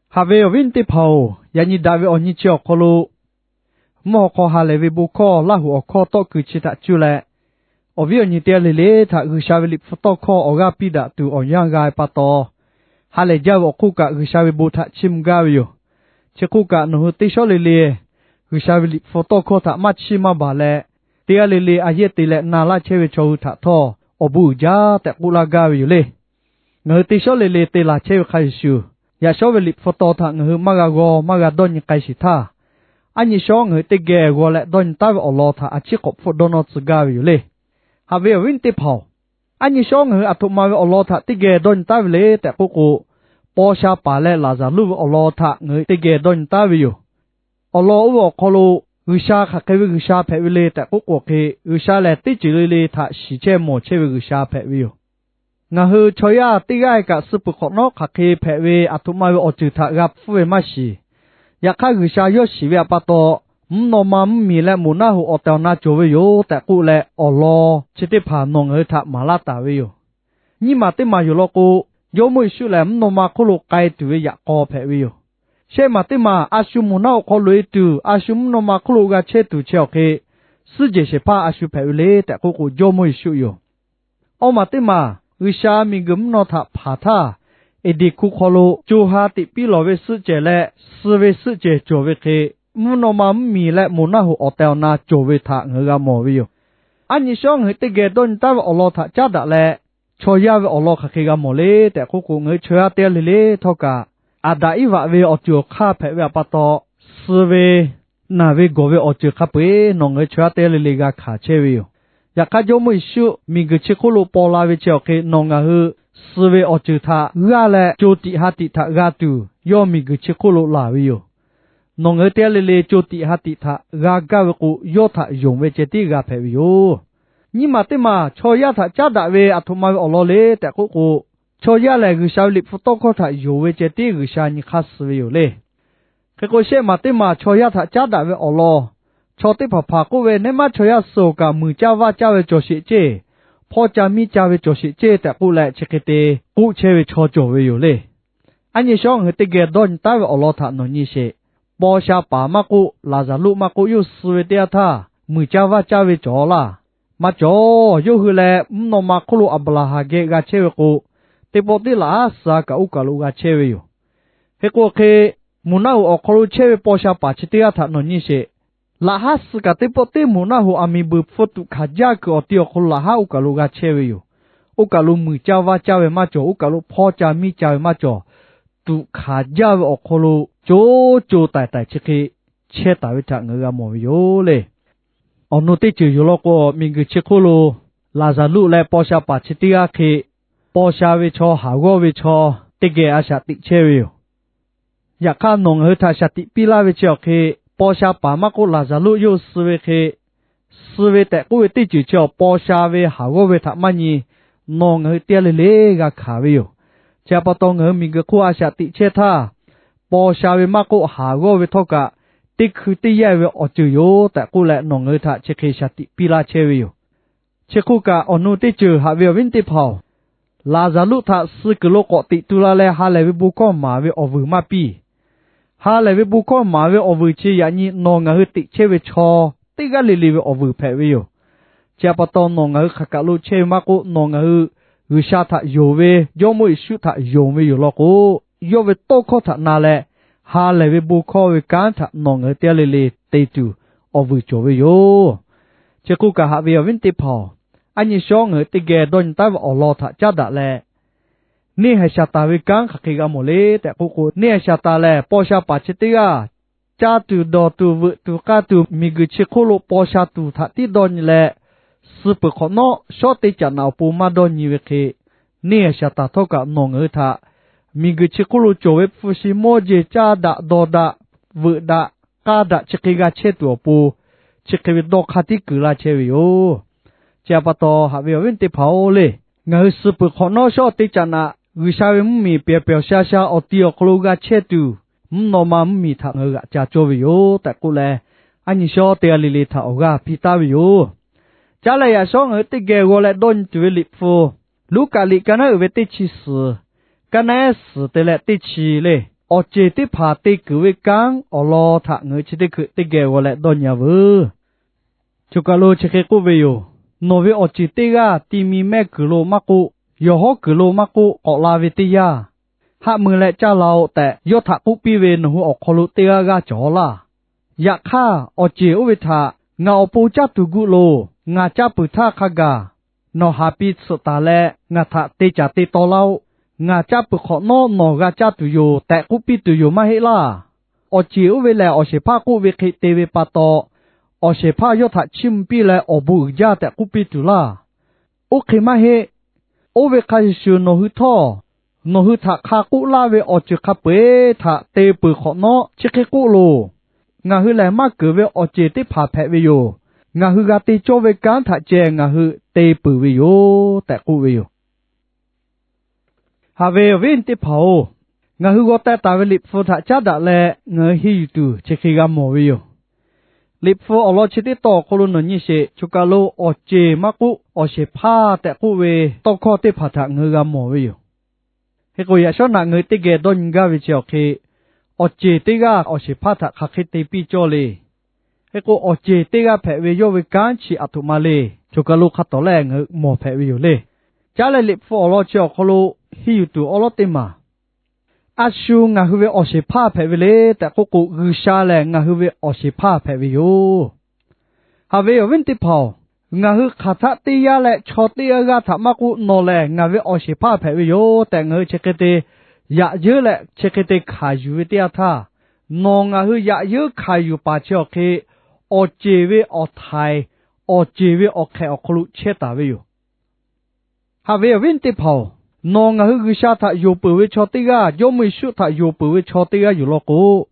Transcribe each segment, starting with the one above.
Haꞈ ve awˬ viˉ teˇ hpaˍ-oˬ, yaꞈ nyi daꞈ ve awˬ nyi chi awˬ hk'aw lo, mvuhˇ haw hk'aw ha lehˬ ve bon hkawˇ Laˇ hoꞈ awˬ hkawˇ tawˆ kui chi htaꞈ cuˇ leh, awˬ viˉ awˬ nyi teˇ g'aˇ le le htaꞈ G'uiˬsha ve Liꞈ hpu tawˇ hkawˇ awˬ g'aˇ piˇ daꞈ tuˬ awˬ yanˇ g'a ve pa taw, ha lehˬ jaˇ ve awˬ hk'oˆ kaꞈ G'uiˬsha ve bon htaꞈ chiˇ mvuh gaˇ ve yoˬ. Chi hk'oˆ kaꞈ nawˬ hui teˇ shawˉ le le G'uiˬsha ve Liꞈ hpu tawˇ hkawˇ htaꞈ maˇ chiˇ maˇ baˬ leh, teˇ g'aˇ le le a yehˇ te leh na laˇ chehˇ ve chaw hui htaꞈ htawˇ awˬ bon uiˍ jaˇ tehꞈ k'oˆ laˇ gaˇ ve yoˬ le. Ngaˬ hui teˇ shawˉ le le te laˬ chehˇ ve hk'a shuˍ shuˍ, yaꞈ shawˉ ve Liꞈ hpu taw htaꞈ ngaˬ hui maˇ g'a g'aw maˇ g'a dawˇ nyi k'ai sheˍ htaˇ, aˉ nyi shawˉ ngaˬ hui teˇ geh g'aw leh dawˇ nyi taˉ ve awˬ lawn htaꞈ a ciˉ k'awꞈ hpfuhˆ dawˇ nawˇ tcuh gaˇ ve yoˬ le. Haꞈ ve awˬ viˉ teˇ hpaˍ-oˬ, aˉ nyi shawˉ ngaˬ hui aˬ htoꞈ ma ve awˬ lawn htaꞈ teˇ geh dawˇ nyi taˉ ve le tehꞈ k'oˆ k'o, paw sha paˍ leh Laˍzaˍruˆ ve awˬ lawn htaꞈ ngaˬ hui teˇ geh dawˇ nyi taˉ ve yoˬ. Awˬ lawn oˇ ve awˬ hk'aw lo, G'uiˬsha hk'aˬ hk'e ve G'uiˬsha hpehꞈ ve le tehꞈ k'oˆ k'o hk'e, G'uiˬsha lehˬ teˇ ceuˬ le le htaꞈ shiˍ chehˇ mawˬ chehˇ ve G'uiˬsha hpehꞈ ve yoˬ. Ngaˬ hui chaw yaˇ teˇ g'aˇ kaꞈ suh peuˬ hk'awꞈ nawˉ hk'aˬ hk'e hpehꞈ ve aˬ htoꞈ ma ve awˬ ceuˬ htaꞈ g'a hpfuhˇ ve maˇ shiˍ. Yaꞈ hk'aˇ, G'uiˬsha yawˇ shiˍ ve pa taw, mvuhˇ naw ma mvuhˇmiˬ leh moˬ naˆ hoꞈ awˬ tehˬ awˬ na cawˬ ve yoˬ tehꞈ k'oˆ leh, awˬ lawn chi teˇ hpaˍ nawˬ ngaˬ hui htaꞈ maˍ laˇ taˍ ve yoˬ. Nyiˇ maˬ teˇ maˬ yoˬ law k'o, Jawˇmawˇ Yeˍsuˆ lehˬ mvuhˇ naw ma hk'oˆ lo k'ai tuˬ ve yaꞈ k'aw hpehꞈ ve yoˬ. Shehˆ maˬ teˇ maˬ a shu moˬ naˆ hoꞈ hk'aw loꞈ e tuˬ, a shu mvuhˇ naw ma hk'oˆ lo g'a chehˇ tuˬ chi awˬ hk'e, suhˉ jehˬ shehˍ hpaˇ a shu hpehꞈ ve le tehꞈ k'oˆ k'o, Jawˇmawˇ Yeˍsuˆ yoˬ. Awˇ maˬ teˇ maˬ G'uiˬsha miˬguiˬ mvuhˇ naw htaꞈ hpanˍ htaˇ, Eˍdenˍ hkuˇ hk'aw lo co ha teꞈ piˇ lawˬ ve suhˆ cehˬ leh suh ve suhˆ cehˬ cawˬ ve hk'e, mvuhˇ naw ma mvuhˇmiˬ leh moˬ naˆ hoꞈ awˬ tehˬ awˬ na cawˬ ve htaꞈ ngaˬ hui g'a mawˬ ve yoˬ. Aˉ nyi shawˉ ngaˬ hui teˇ geh dawˇ nyi taˉ ve awˬ lawn htaꞈ caˉ daꞈ leh, chaw yaˇ ve awˬ lawn hk'aˬ hk'e g'a mawˬ le tehꞈ k'oˆ k'o, ngaˬ hui chaw yaˇ teˇ g'aˇ le le htawˇ kaꞈ, Aˍdanˍ Iˉvaꞈ ve awˬ ceuˬ awˬ hk'aˇ hpehꞈ ve pa taw, suh ve naˬ ve gawˬ ve awˬ ceuˬ hk'a peu-eˬ nawˬ ngaˬ hui chaw yaˇ teˇ g'aˇ le le g'a hkanˍ chehˇ ve yoˬ. Yaꞈ hk'aˇ, Jawˇmawˇ Yeˍsuˆ miˬguiˬ chi hk'oˆ lo paw la ve chi awˬ hk'e nawˬ ngaˬ hui suh ve awˬ ceuˬ htaꞈ g'aˇ leh co tiꞈ ha tiꞈ htaꞈ g'a tuˬ, yawˇ miˬguiˬ chi hk'oˆ lo laˬ ve yoˬ. Nawˬ ngaˬ hui teˇ g'aˇ le le co tiꞈ ha tiꞈ htaꞈ g'a gaˇ ve k'o, yawˇ htaꞈ yonˍ ve ceh tiˉ g'a hpehꞈ ve yoˬ. Nyiˇ maˬ teˇ maˬ chaw yaˇ htaꞈ caˉ daꞈ ve aˬ htoꞈ ma ve awˬ lawn le tehꞈ k'oˆ k'o, chaw yaˇ lehˬ G'uiˬsha ve Liꞈ hpu tawˇ hkawˇ htaꞈ yonˍ ve ceh tiˉ G'uiˬsha nyi hk'aˇ suh ve yoˬ le. Hk'e k'o, shehˆ maˬ teˇ maˬ chaw yaˇ htaꞈ caˉ daꞈ ve awˬ lawn, chaw teˇ hpaˍ hpaˍ k'oˆ ve, Nehˉ maˇ chaw yaˇ suh-oˬ kaꞈ, muiˬ caˇ vaˇ caˇ ve cawˬ sheˍ ceˇ, hpawˇ ca miˇ ca ve cawˬ sheˍ ceˇ tehꞈ k'oˆ leh, chi hk'e te k'oˆ chehˇ ve chaw cawˬ ve yoˬ le. Aˉ nyi shawˉ ngaˬ hui teˇ geh dawˇ nyi taˉ ve awˬ lawn htaꞈ nawˬ nyi sheˍ. Paw sha paˍ maˇ k'oˆ, Laˍzaˍruˆ maˇ k'oˆ, yawˇ suh ve teˇ yanˇ htaˇ muiˬ caˇ vaˇ caˇ ve cawˬ laˇ. Maˇ cawˬ. Yawˇ hui leh mvuhˇ naw ma hk'oˆ lo Aˍbraˍhanˍ geh g'a chehˇ ve k'o, teˇ pawˆ teˇ laꞈ haˉ suh-a kaꞈ oˇ kaˬ lo g'a chehˇ ve yoˬ. Hk'e k'o hk'e, moˬ naˆ hoꞈ awˬ hk'aw lo chehˇ ve paw sha paˍ chi teˇ g'aˇ htaꞈ nawˬ nyi sheˍ. Laꞈ haˉ suh kaꞈ teˇ pawˆ teˇ moˬ naˆ hoꞈ aˬ miˍ beuˬ hpfuh tuꞈ hkanˍ jaˇ kuiˬ awˬ ti awˬ hk'aw lo laꞈ haˉ oˇ kaˬ lo g'a chehˇ ve yoˬ. Oˇ kaˬ lo muiˬ caˇ vaˇ caˇ ve maˇ cawˬ. Oˇ kaˬ lo hpawˇ ca miˇ ca ve maˇ cawˬ. Tuꞈ hkanˍ jaˇ ve awˬ hk'aw lo co co taiˍ taiˍ chi hk'e chehˇ taˍ ve htaꞈ ngaˬ hui g'a mawˬ ve yoˬ le. Awˬ nu teˇ ceuˬ yoˬ law k'o, miˬguiˬ chi hk'oˆ lo Laˍzaˍruˆ leh paw sha paˍ chi teˇ g'aˇ hk'e, paw sha ve chaw, haˍ g'awˇ ve chaw teˇ geh a shaꞈ teꞈ chehˇ ve yoˬ. Yaꞈ hk'aˇ, nawˬ ngaˬ hui htaꞈ shaˍ tiꞈ piˇ laˇ ve chi awˬ hk'e, paw sha paˍ maˇ k'oˆ, Laˍzaˍruˆ yawˇ hui suh ve hk'e, suh ve tehꞈ k'oˆ ve teˇ ceuˬ chi awˬ paw sha ve haˍ g'awˇ ve htaꞈ maˇ nyi, nawˬ ngaˬ hui teˇ g'aˇ le le g'a hkanˍ ve yoˬ. Chi htaꞈ pa taw, ngaˬ hui miˬguiˬ hk'oˆ a shaꞈ teꞈ chehˇ htaˇ, paw sha ve maˇ k'oˆ, haˍ g'awˇ ve htawˇ kaꞈ, teˇ hkui teˇ yanˇ ve awˬ ceuˬ yoˬ tehꞈ k'oˆ leh, nawˬ ngaˬ hui htaꞈ chi hk'e shaˍ tiꞈ piˇ laˇ chehˇ ve yoˬ. Chi hk'oˆ kaꞈ, awˬ nu teˇ ceuˬ haꞈ ve awˬ viˉ teˇ hpaˍ-oˬ, Laˍzaˍruˆ htaꞈ suh kuiˬ lo k'awꞈ teꞈ tu la leh, ha lehˬ ve bon hkawˇ maˍ ve awˬ vuiˬ maˇ piˇ. Ha lehˬ ve bon hkawˇ maˍ ve awˬ vuiˬ chi yaꞈ nyi nawˬ ngaˬ hui teꞈ chehˇ ve chaw teˇ g'aˇ le le ve awˬ vuiˬ hpehꞈ ve yoˬ. Chi htaꞈ pa taw, nawˬ ngaˬ hui hk'aˬ kaˬ lo chehˇ ve maˇ k'oˆ, nawˬ ngaˬ hui G'uiˬsha htaꞈ yonˍ ve, Jawˇmawˇ Yeˍsuˆ htaꞈ yonˍ ve yoˬ law k'o, yawˇ ve tawˇ hkawˇ htaꞈ na leh, ha lehˬ ve bon hkawˇ ve kanˉ htaꞈ nawˬ ngaˬ hui teˇ g'aˇ le le te tuˬ awˬ vuiˬ cawˬ ve yoˬ. Chi hk'oˆ kaꞈ, haꞈ ve awˬ viˉ teˇ hpaˍ-oˬ, aˉ nyi shawˉ ngaˬ hui teˇ geh dawˇ nyi taˉ ve awˬ lawn htaꞈ caˉ daꞈ leh, neˇ haiˬ Saˍtanˍ ve kanˉ hk'aˬ hk'e g'a mawˬ le tehꞈ k'oˆ k'o, neˇ haiˬ Saˍtanˍ lehˬ, paw sha paˍ chi teˇ g'aˇ caˇ tuˬ, dawˬ tuˬ, veuꞈ tuˬ, k'aˇ tuˬ, miˬguiˬ chi hk'oˆ lo paw sha tuˬ htaꞈ tiˉ dawˇ nyi leh, suh peuˬ hk'awꞈ nawˉ shawˉ teˇ caꞈ naꞈ awˬ pon maˇ dawˇ nyi ve hk'e, neˇ haiˬ Saˍtanˍ htawˇ kaꞈ nawˬ ngaˬ hui htaꞈ miˬguiˬ chi hk'oˆ lo cawˬ ve hpu shi mawˇ jeˬ caˇ daꞈ, dawˬ daꞈ, veuꞈ daꞈ, k'aˇ daꞈ chi hk'e g'a chehˇ tuˬ awˬ pon, chi hk'e ve dawˇ hk'aˇ tiˉ kuiˬ laˇ chehˇ ve yoˬ. Chi htaꞈ pa taw, haꞈ ve awˬ viˉ teˇ hpaˍ-oˬ le, ngaˬ hui suh peuˬ hk'awꞈ nawˉ shawˉ teˇ caꞈ naꞈ G'uiˬsha ve mvuhˇmiˬ pehˬ pehˬ sha sha awˬ ti awˬ hk'aw lo g'a chehˇ tuˬ, mvuhˇ naw ma mvuhˇmiˬ htaꞈ ngaˬ hui g'aꞈ ca cawˇ ve yoˬ tehꞈ k'oˆ leh, aˉ nyi shawˉ teˇ g'aˇ le le htaꞈ awˬ g'aˇ piˇ taˉ ve yoˬ. Caˉ leh yaꞈ shawˉ ngaˬ hui teˇ geh g'aw leh dawˇ nyi tuˬ ve Liꞈ hpu, Luˉkaꞈ liꞈ ka naˉ uiˍ ve teˇ chi suhˍ, ka naˉ ehˉ suhˍ te leh teˇ chi le. awˬ ceˬ teˇ hpaˍ te kuiˬ ve kanˉ awˬ lawn htaꞈ ngaˬ hui chi teˇ hkui teˇ geh g'aw leh dawˇ nyi-a veuˬ. Choˬ kaˬ lo chi hk'e k'oˆ ve yoˬ. Nawˬ ve awˬ ceˬ teˇ g'aˇ ti mi mehˇ kuiˬ lo maˇ k'oˆ, yawˬ hawˉ kuiˬ lo maˇ k'oˆ, k'awꞈ la ve teˇ yanˇ, haˆ mui leh caˇ la-oˆ tehꞈ yawˇ htaꞈ k'oˆ piˇ ve nawˬ hui awˬ hk'aw lo teˇ g'aˇ g'aˇ cawˬ laˇ. Yaꞈ hk'aˇ, awˬ ceˬ oˇ ve htaꞈ ngaˬ awˬ pon caˇ tuˬ gu loˬ, ngaˬ caˇ peuˬ htaˇ hk'a gaˬ nawˬ haˍ pi tsuhꞈ taˍ leh ngaˬ htaꞈ te caˍ te taw laˇ-oˆ. Ngaˬ caˇ peuˬ hk'awꞈ nawˉ nawˬ g'a caˇ tuˬ yoˬ tehꞈ k'oˆ piˇ tuˬ yoˬ maˇ heˆ laˇ. Awˬ ceˬ oˇ ve lehˬ, awˬ shehˍ hpaˇ k'oˆ ve hk'e te ve pa taw, awˬ shehˍ hpaˇ yawˇ htaꞈ chiˇ mvuh piˇ leh awˬ bon uiˍ jaˇ tehꞈ k'oˆ piˇ tuˬ laˇ. Oˇ hk'e maˇ heˆ. Oˇ ve hk'a shuˍ shuˍ nawˬ hui htawˇ, nawˬ hui htaꞈ hk'a k'oˆ laˇ ve awˬ ceuˬ hk'a peu-eˬ htaꞈ te peuˬ hk'awꞈ nawˉ chi hk'e k'oˆ loˬ. Ngaˬ hui lehˬ maˇ keunˍ ve awˬ ceˬ teˇ hpaˍ hpehꞈ ve yoˬ. Ngaˬ hui g'a te cawˇ ve kanˉ htaꞈ ceh ngaˬ hui te peuˬ ve yoˬ tehꞈ k'oˆ ve yoˬ. Haꞈ ve awˬ viˉ teˇ hpaˍ-oˬ, ngaˬ hui g'aw teh taˍ ve Liꞈ hpu htaꞈ caˉ daꞈ leh ngaˬ hui henˇ yuˬ tuˬ chi hk'e g'a mawˬ ve yoˬ. Liꞈ hpu awˬ lawn chi teˇ tawn awˬ hk'aw lo nawˬ nyi sheˍ. Choˬ kaˬ lo awˬ ceˬ maˇ k'oˆ, awˬ shehˍ hpaˇ tehꞈ k'oˆ ve tawˇ hkawˇ teˇ hpaˍ htaꞈ ngaˬ hui g'a mawˬ ve yoˬ. Hk'e k'o, yaꞈ shawˉ naꞈ ngaˬ hui teˇ geh dawˇ nyi gaˇ ve chi awˬ hk'e, awˬ ceˬ teˇ g'aˇ awˬ shehˍ hpaˇ htaꞈ hk'aˬ hk'e te piˇ cawˇ le. Hk'e k'o, awˬ ceˬ teˇ g'aˇ hpehꞈ ve yawˇ ve kanˉ chi aˬ htoꞈ ma le, choˬ kaˬ lo hk'a tawˍ lehˬ ngaˬ hui mawˬ hpehꞈ ve yoˬ le. Caˉ leh Liꞈ hpu awˬ lawn chi awˬ hk'aw lo henˇ yuˬ tuˬ awˉ lawˉ teˇ maˬ, a shu ngaˬ hui ve awˬ shehˍ hpaˇ hpehꞈ ve le tehꞈ k'oˆ k'o, G'uiˬsha lehˬ ngaˬ hui ve awˬ shehˍ hpaˇ hpehꞈ ve yoˬ. Haꞈ ve awˬ viˉ teˇ hpaˍ-oˬ, ngaˬ hui hk'aˬ htaˆ teˇ yanˇ leh chaw teˇ g'aˇ g'aˇ htaꞈ maˇ k'oˆ, nawˬ lehˬ ngaˬ ve awˬ shehˍ hpaˇ hpehꞈ ve yoˬ tehꞈ ngaˬ hui chi hk'e te yaꞈ yeuˉ leh chi hk'e te hkanˍ yuˬ ve teˇ yanˇ htaˇ, nawˬ ngaˬ hui yaꞈ yeuˉ hkanˍ yuˬ paˍ chi awˬ hk'e, awˬ ceˬ ve awˬ htaiˍ, awˬ ceˬ ve awˬ hk'ehꞈ awˬ hk'aw lo chehˇ taˍ ve yoˬ. Haꞈ ve awˬ viˉ teˇ hpaˍ-oˬ, nawˬ ngaˬ hui G'uiˬsha htaꞈ yonˍ peuˬ ve chaw teˇ g'aˇ, Jawˇmawˇ Yeˍsuˆ htaꞈ yonˍ peuˬ ve chaw teˇ g'aˇ yuˬ law k'o,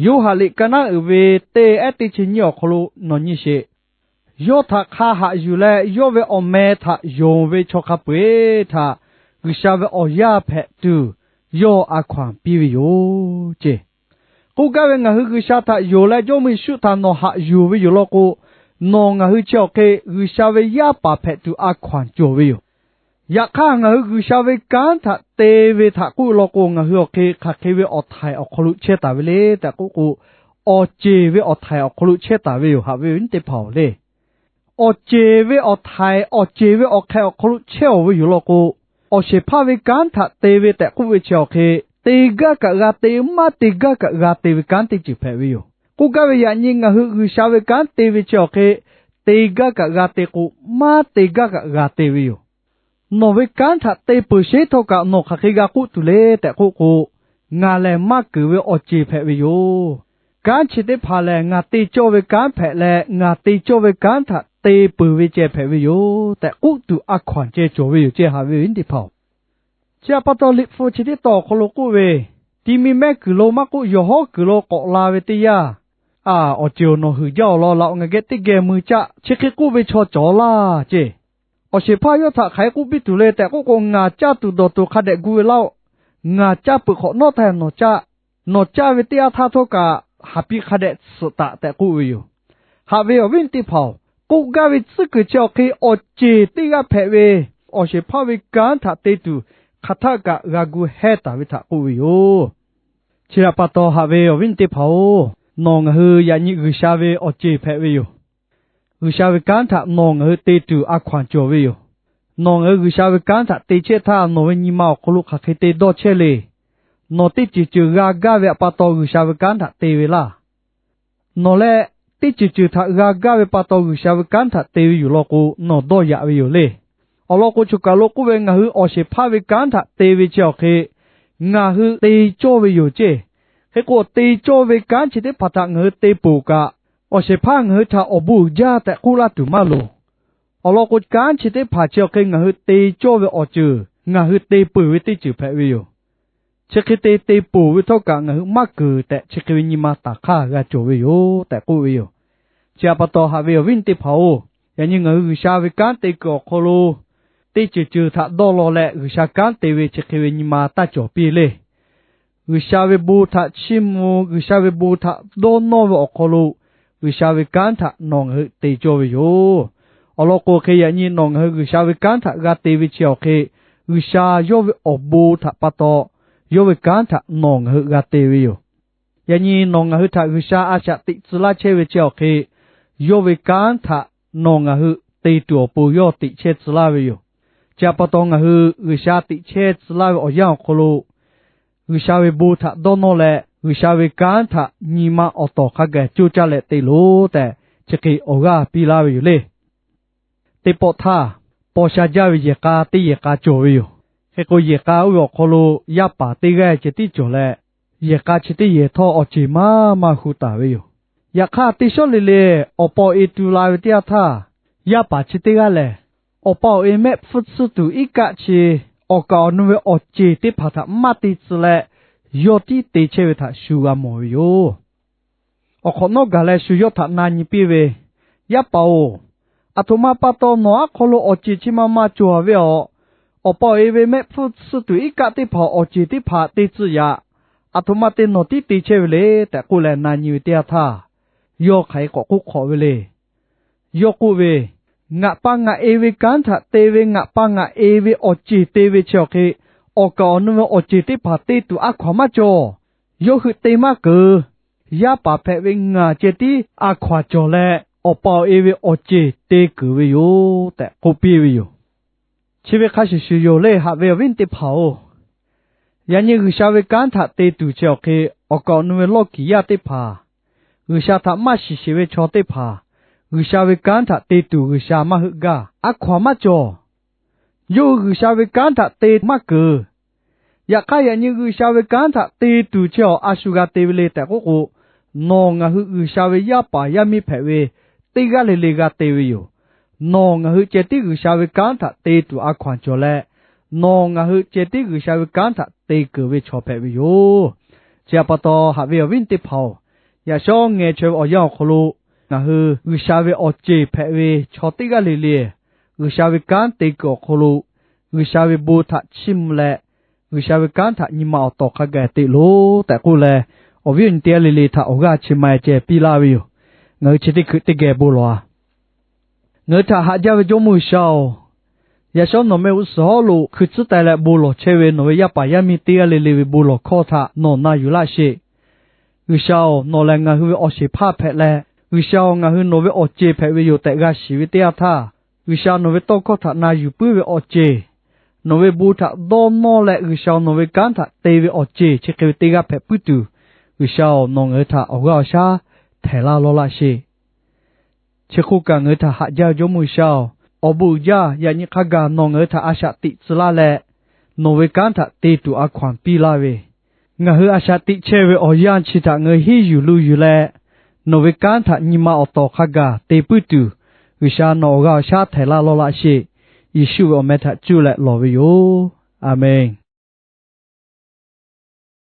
Yoˇhanˬ liꞈ ka naˉ uiˍ ve teˇ ehˉ teˇ chi nyiˇ awˬ hk'aw lo nawˬ nyi sheˍ. Yawˇ htaꞈ hk'a haꞈ yuˬ leh yawˇ ve awˬ meh htaꞈ yonˍ ve chaw hk'a peu-eˬ htaꞈ G'uiˬsha ve awˬ yaˇ hpehꞈ tuˬ yawˇ a hkaw-anˬ piˇ ve yoˬ ceˇ. K'oˆ gaˇ ve, ngaˬ hui G'uiˬsha htaꞈ yonˍ leh Jawˇmawˇ Yeˍsuˆ htaꞈ nawˬ haꞈ yuˬ ve yoˬ law k'o, nawˬ ngaˬ hui chi awˬ hk'e G'uiˬsha ve yaˇ paˍ hpehꞈ tuˬ a hkaw-anˬ cawˬ ve yoˬ. Yaꞈ hk'aˇ, ngaˬ hui G'uiˬsha ve kanˉ htaꞈ te ve htaꞈ k'oˆ law k'o, ngaˬ hui awˬ hk'e hk'aˬ hk'e ve awˬ htaiˍ awˬ hk'aw lo chehˇ taˍ ve le tehꞈ k'oˆ k'o, awˬ ceˬ ve awˬ htaiˍ awˬ hk'aw lo chehˇ taˍ ve yoˬ, haꞈ ve awˬ viˉ teˇ hpaˍ-oˬ le. Awˬ ceˬ ve awˬ htaiˍ, awˬ ceˬ ve awˬ hk'ehꞈ awˬ hk'aw lo chehˇ-oˬ ve yoˬ law k'o, awˬ shehˍ hpaˇ ve kanˉ htaꞈ te ve tehꞈ k'oˆ ve chi awˬ hk'e, te gaˇ kaꞈ g'a te, maˇ te gaˇ kaꞈ g'a te ve kanˉ teˇ ceuˬ hpehꞈ ve yoˬ. K'oˆ gaˇ ve, yaꞈ nyi ngaˬ hui G'uiˬsha ve kanˉ te ve chi awˬ hk'e, te gaˇ kaꞈ g'a te k'o, maˇ te gaˇ kaꞈ g'a te ve yoˬ. Nawˬ ve kanˉ htaꞈ te peuˬ sheˉ htawˇ kaꞈ nawˬ hk'aˬ hk'e g'a k'oˆ tuˬ le tehꞈ k'oˆ k'o, ngaˬ lehˬ maˇ keunˍ ve awˬ ceˬ hpehꞈ ve yoˬ. Kanˉ chi teˇ hpaˍ lehˬ ngaˬ te cawˇ ve kanˉ hpehꞈ leh, ngaˬ te cawˇ ve kanˉ htaꞈ te peuˬ ve ceh hpehꞈ ve yoˬ tehꞈ k'oˆ tuˬ a hkaw-anˬ ceh cawˬ ve yoˬ ceˇ, haꞈ ve awˬ viˉ teˇ hpaˍ-oˬ. Chi htaꞈ pa taw, Liꞈ hpu chi teˇ tawn awˬ hk'aw lo k'oˆ ve, ti mi mehˇ kuiˬ lo maˇ k'oˆ, yawˬ hawˉ kuiˬ lo k'awꞈ la ve teˇ yanˇ, a, awˬ ceˬ-oˬ, nawˬ huiˍ jaˇ-oˬ law, laꞈ-oꞈ, ngaˬ geh teˇ geh mui caˆ, chi hk'e k'oˆ ve chaw cawˬ laˇ ceˇ. Awˬ shehˍ hpaˇ yawˇ htaꞈ hk'aˬ hk'e k'oˆ piˇ tuˬ le tehꞈ k'oˆ k'o, ngaˬ caˇ tuˬ dawˬ tuˬ hk'a dehꞈ gu ve laˇ-oˆ. Ngaˬ caˇ peuˬ hk'awꞈ nawˉ htaˇ nawˬ caˇ. Nawˬ caˇ ve teˇ yanˇ htaˇ htawˇ kaꞈ, haˍ piˇ hk'a dehꞈ tsuhꞈ taꞈ tehꞈ k'oˆ ve yoˬ. Haꞈ ve awˬ viˉ teˇ hpaˍ-oˬ, k'oˆ gaˇ ve tcuhˉ kuiˬ chi awˬ hk'e awˬ ceˬ teˇ g'aˇ hpehꞈ ve, awˬ shehˍ hpaˇ ve kanˉ htaꞈ te tuˬ hk'aˬ htaˆ kaꞈ g'a gu hehˇ taˍ ve htaꞈ k'oˆ ve yoˬ. Chi htaꞈ pa taw, haꞈ ve awˬ viˉ teˇ hpaˍ-oˬ, nawˬ ngaˬ hui yaꞈ nyi G'uiˬsha ve awˬ ceˬ hpehꞈ ve yoˬ. G'uiˬsha ve kanˉ htaꞈ nawˬ ngaˬ hui te tuˬ a hkaw-anˬ cawˬ ve yoˬ. Nawˬ ngaˬ hui G'uiˬsha ve kanˉ htaꞈ te chehˇ htaˇ, nawˬ ve nyi ma awˬ hk'aw lo hk'aˬ hk'e te dawˇ chehˇ le. Nawˬ teˇ ceuˬ ceuˬ g'a gaˇ ve htaꞈ pa taw G'uiˬsha ve kanˉ htaꞈ te ve laˇ. Nawˬ leh teˇ ceuˬ ceuˬ htaꞈ g'a gaˇ ve pa taw G'uiˬsha ve kanˉ htaꞈ te ve yoˬ law k'o, nawˬ dawˇ yaꞈ ve yoˬ le. Awˬ lawn k'o, choˬ kaˬ lo k'oˆ ve, ngaˬ hui awˬ shehˍ hpaˇ ve kanˉ htaꞈ te ve chi awˬ hk'e ngaˬ hui te cawˇ ve yoˬ ceˇ. Hk'e k'o, te cawˇ ve kanˉ chi teˇ hpaˍ htaꞈ ngaˬ hui te peuˬ kaꞈ, awˬ shehˍ hpaˇ ngaˬ hui htaꞈ awˬ bon uiˍ jaˇ tehꞈ k'oˆ laˇ tuˬ maˇ loˍ. Awˬ lawn k'o, kanˉ chi teˇ hpaˍ chi awˬ hk'e ngaˬ hui te cawˇ ve awˬ ceuˬ ngaˬ hui te peuˬ ve teˇ ceuˬ hpehꞈ ve yoˬ. Chi hk'e te te ponˬ ve htawˇ kaꞈ ngaˬ hui maˇ keunˍ tehꞈ, chi hk'e ve nyi ma taˍ hk'aˇ g'a cawˬ ve yoˬ tehꞈ k'oˆ ve yoˬ. Chi htaꞈ pa taw, haꞈ ve awˬ viˉ teˇ hpaˍ-oˬ, yaꞈ nyi ngaˬ hui G'uiˬsha ve kanˉ te kuiˬ awˬ hk'aw lo teˇ ceuˬ ceuˬ htaꞈ dawˇ law leh G'uiˬsha kanˉ te ve chi hk'e ve nyi ma taˇ cawˬ piˇ le. G'uiˬsha ve bon htaꞈ chiˇ mvuh, G'uiˬsha ve bon htaꞈ dawˇ nawˇ ve awˬ hk'aw lo, G'uiˬsha ve kanˉ htaꞈ nawˬ ngaˬ hui te cawˇ ve yoˬ. Awˬ lawn k'o, hk'e yaꞈ nyi nawˬ ngaˬ hui G'uiˬsha ve kanˉ htaꞈ g'a te ve chi awˬ hk'e, G'uiˬsha yawˇ ve awˬ bon htaꞈ pa taw yawˇ ve kanˉ htaꞈ nawˬ ngaˬ hui g'a te ve yoˬ. Yaꞈ nyi nawˬ ngaˬ hui htaꞈ G'uiˬsha a shaꞈ teꞈ tcuh laˇ chehˇ ve chi awˬ hk'e, yawˇ ve kanˉ htaꞈ nawˬ ngaˬ hui te tuˬ awˬ pon yawˇ teꞈ chehˇ tcuh laˇ ve yoˬ. Chi htaꞈ pa taw, ngaˬ hui G'uiˬsha teꞈ chehˇ tcuh laˇ ve awˬ yanˇ awˬ hk'aw lo, G'uiˬsha ve bon htaꞈ dawˇ nawˇ leh, G'uiˬsha ve kanˉ htaꞈ nyi ma awˬ tawˍ hk'a gaˬ coˇ caˇ leh te loˬ tehꞈ, chi hk'e awˬ g'aˇ piˇ laˇ ve yoˬ le. Teˇ pawˆ htaˇ, paw sha jaˇ ve yehˬ k'a teˇ yehˬ k'a cawˬ ve yoˬ. Hk'e k'o, yehˬ k'a oˇ ve awˬ hk'aw lo yaˇ paˍ teˇ g'aˇ ceh tiˉ cawˬ leh, yehˬ k'a chi teˇ yehˬ htawˇ awˬ ceˬ maˇ maˇ hu taˍ ve yoˬ. Yaꞈ hk'aˇ, teˇ shawˉ le le awˬ pa awˬ e tu la ve teˇ yanˇ htaˇ, yaˇ paˍ chi teˇ g'aˇ lehˬ, awˬ pa awˬ e mehˆ hpfuhˇ tsuhˇ tuˬ iˉ kaˆ chi awˬ kaˍ awˬ nu ve awˬ ceˬ teˇ hpaˍ htaꞈ maˇ te tcuh leh, yawˇ tiˉ te chehˇ ve htaꞈ shu g'a mawˬ ve yoˬ. Awˬ hk'awꞈ nawˉ gaˬ leh shu yawˇ htaꞈ na nyi piˇ ve, Yaˇ paˍ-oˬ, aˬ htoꞈ ma pa taw nawˬ aˉ hk'aw lo awˬ ceˬ chi ma ma cawˬ ve aˬ? Awˬ pa awˬ e ve mehˆ hpfuhˇ tsuhˇ tuˬ iˉ kaˆ teˇ hpaˍ awˬ ceˬ teˇ hpaˍ te tcuh yaꞈ, aˬ htoꞈ ma te nawˬ tiˉ te chehˇ ve le tehꞈ k'oˆ leh na nyi ve teˇ yanˇ htaˇ, yawˇ hk'aˬ hk'e k'awꞈ k'oˆ hk'awꞈ ve le. Yawˇ k'oˆ ve, Ngaˬ pa ngaˬ e ve kanˉ htaꞈ te ve, ngaˬ pa ngaˬ e ve awˬ ceˬ te ve chi awˬ hk'e, awˬ kaˍ awˬ nu ve awˬ ceˬ teˇ hpaˍ te tuˬ a hkaw-anˬ maˇ cawˬ. Yawˇ hui te maˇ keunˍ. Yaˇ paˍ hpehꞈ ve ngaˬ ceh tiˉ a hkaw-anˬ cawˬ leh, awˬ pa awˬ e ve awˬ ceˬ te keunˍ ve yoˬ tehꞈ k'oˆ piˇ ve yoˬ. Chi ve hk'a shuˍ shuˍ yoˬ le, haꞈ ve awˬ viˉ teˇ hpaˍ-oˬ, yaꞈ nyi G'uiˬsha ve kanˉ htaꞈ te tuˬ chi awˬ hk'e, awˬ kaˍ awˬ nu ve lawˇ kiˍ yaˇ teˇ hpaˍ, G'uiˬsha htaꞈ maˇ shiˍ sheˍ ve chaw teˇ hpaˍ, G'uiˬsha ve kanˉ htaꞈ te tuˬ G'uiˬsha maˇ heuˆ gaˇ. A hkaw-anˬ maˇ cawˬ. Yawˇ hui G'uiˬsha ve kanˉ htaꞈ te maˇ keunˍ. Yaꞈ hk'aˇ, yaꞈ nyi G'uiˬsha ve kanˉ htaꞈ te tuˬ chi awˬ a shu g'a te ve le tehꞈ k'oˆ k'o, nawˬ ngaˬ hui G'uiˬsha ve yaˇ paˍ yaˇ miˇ hpehꞈ ve teˇ g'aˇ le le g'a te ve yoˬ. Nawˬ ngaˬ hui ceh tiˉ G'uiˬsha ve kanˉ htaꞈ te tuˬ a hkaw-anˬ cawˬ leh, nawˬ ngaˬ hui ceh tiˉ G'uiˬsha ve kanˉ htaꞈ te keunˍ ve chaw hpehꞈ ve yoˬ. Chi htaꞈ pa taw, haꞈ ve awˬ viˉ teˇ hpaˍ-oˬ, yaꞈ shawˉ ngeh chaweh ve awˬ yanˇ awˬ hk'aw lo, ngaˬ hui G'uiˬsha ve awˬ ceˬ hpehꞈ ve chaw teˇ g'aˇ le le, G'uiˬsha ve kanˉ te kuiˬ awˬ hk'aw lo G'uiˬsha ve bon htaꞈ chiˇ mvuh leh, G'uiˬsha ve kanˉ htaꞈ nyi ma awˬ tawˍ hk'a gaˬ te loˬ tehꞈ k'oˆ leh, awˬ viˉ awˬ nyi teˇ g'aˇ le le htaꞈ awˬ g'aˇ chi ma ceh piˇ laˇ ve yoˬ. Ngaˬ hui chi teˇ hkui teˇ geh bon lawˬ-a. Ngaˬ hui htaꞈ haꞈ jaˇ ve Jawˇmawˇ G'uiˬsha-oˬ, yaꞈ shawˉ nawˬ mehˆ g'uˇ suhˍ hawˉ lo hkui tcuhˉ taiˍ leh bon lawˬ chehˇ ve nawˬ ve yaˇ paˍ yaˇ miˇ teˇ g'aˇ le le ve bon lawˬ hkawˇ htaꞈ nawˬ na yuˬ laˇ sheˍ. G'uiˬsha-oˬ, nawˬ lehˬ ngaˬ hui ve awˬ shehˍ hpaˇ hpehꞈ leh, G'uiˬsha-oˬ, ngaˬ hui nawˬ ve awˬ ceˬ hpehꞈ ve yoˬ tehꞈ g'a shiˍ ve teˇ yanˇ htaˇ, G'uiˬsha nawˬ ve tawˇ hkawˇ htaꞈ na yuˬ puiˉ ve awˬ ceˬ, nawˬ ve bon htaꞈ dawˇ nawˇ leh G'uiˬsha nawˬ ve kanˉ htaꞈ te ve awˬ ceˬ chi hk'e ve teˇ g'aˇ hpehꞈ puiˉ tuˬ, G'uiˬsha-oˬ, nawˬ ngaˬ hui htaꞈ awˬ g'aˇ awˬ shaˉ htehˍ laˇ lawˇ laˇ sheˍ. Chi hk'oˆ kaꞈ, ngaˬ hui htaꞈ haꞈ jaˇ ve Jawˇmawˇ G'uiˬsha-oˬ, awˬ bon uiˍ jaˇ. Yaꞈ nyi hk'a gaˬ nawˬ ngaˬ hui htaꞈ a shaꞈ teꞈ tcuh laˇ leh, nawˬ ve kanˉ htaꞈ te tuˬ a hkaw-anˬ piˇ laˇ ve, ngaˬ hui a shaꞈ teꞈ chehˇ ve awˬ yanˇ chi htaꞈ ngaˬ hui henˇ yuˬ lu yuˬ leh, nawˬ ve kanˉ htaꞈ nyi ma awˬ tawˍ hk'a gaˬ te puiˉ tuˬ, G'uiˬsha nawˬ awˬ g'aˇ awˬ shaˉ htehˍ laˇ lawˇ laˇ sheˍ. Yeˍsuˆ ve awˬ meh htaꞈ cuˇ leh lawˬ ve yoˬ. A menˬ.